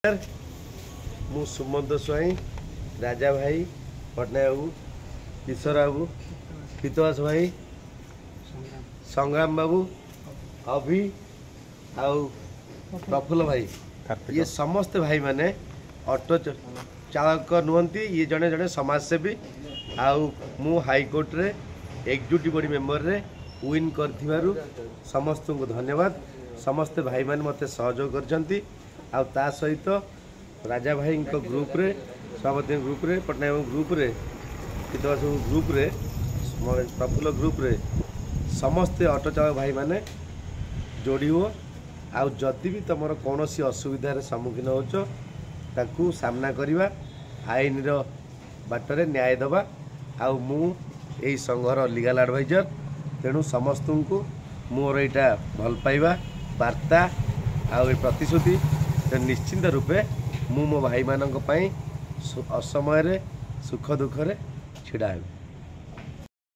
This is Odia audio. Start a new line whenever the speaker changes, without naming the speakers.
ମୁଁ ସୁମନ୍ତ ସ୍ୱାଇଁ, ରାଜା ଭାଇ, ପଟ୍ଟନାୟକ ବାବୁ, କିଶୋର ବାବୁ, ପିତବାସ ଭାଇ, ସଂଗ୍ରାମ ବାବୁ, ଅଭି ଆଉ ପ୍ରଫୁଲ୍ଲ ଭାଇ, ଇଏ ସମସ୍ତେ ଭାଇମାନେ ଅଟୋ ଚାଳକ ନୁହନ୍ତି, ଇଏ ଜଣେ ଜଣେ ସମାଜସେବୀ। ଆଉ ମୁଁ ହାଇକୋର୍ଟରେ ଏକ୍ଜିକ୍ୟୁଟିଭ୍ ବଡ଼ି ମେମ୍ବରରେ ୱିନ୍ କରିଥିବାରୁ ସମସ୍ତଙ୍କୁ ଧନ୍ୟବାଦ। ସମସ୍ତେ ଭାଇମାନେ ମୋତେ ସହଯୋଗ କରିଛନ୍ତି। ଆଉ ତା ସହିତ ରାଜା ଭାଇଙ୍କ ଗ୍ରୁପରେ, ସଭାପତିଙ୍କ ଗ୍ରୁପରେ, ପଟ୍ଟନାୟକଙ୍କ ଗ୍ରୁପରେ, ପିତବାସଙ୍କ ଗ୍ରୁପରେ, ପ୍ରଫୁଲ୍ଲ ଗ୍ରୁପରେ ସମସ୍ତେ ଅଟୋ ଚାଳକ ଭାଇମାନେ ଯୋଡ଼ି ହୁଅ। ଆଉ ଯଦି ବି ତୁମର କୌଣସି ଅସୁବିଧାରେ ସମ୍ମୁଖୀନ ହେଉଛ, ତାକୁ ସାମ୍ନା କରିବା, ଆଇନର ବାଟରେ ନ୍ୟାୟ ଦେବା। ଆଉ ମୁଁ ଏଇ ସଂଘର ଲିଗାଲ ଆଡ଼ଭାଇଜର, ତେଣୁ ସମସ୍ତଙ୍କୁ ମୋର ଏଇଟା ଭଲ ପାଇବା ବାର୍ତ୍ତା ଆଉ ଏ ପ୍ରତିଶ୍ରୁତି। ତେଣୁ ନିଶ୍ଚିନ୍ତ ରୂପେ ମୁଁ ମୋ ଭାଇମାନଙ୍କ ପାଇଁ ଅସମୟରେ ସୁଖ ଦୁଃଖରେ ଛିଡ଼ା ହେବି।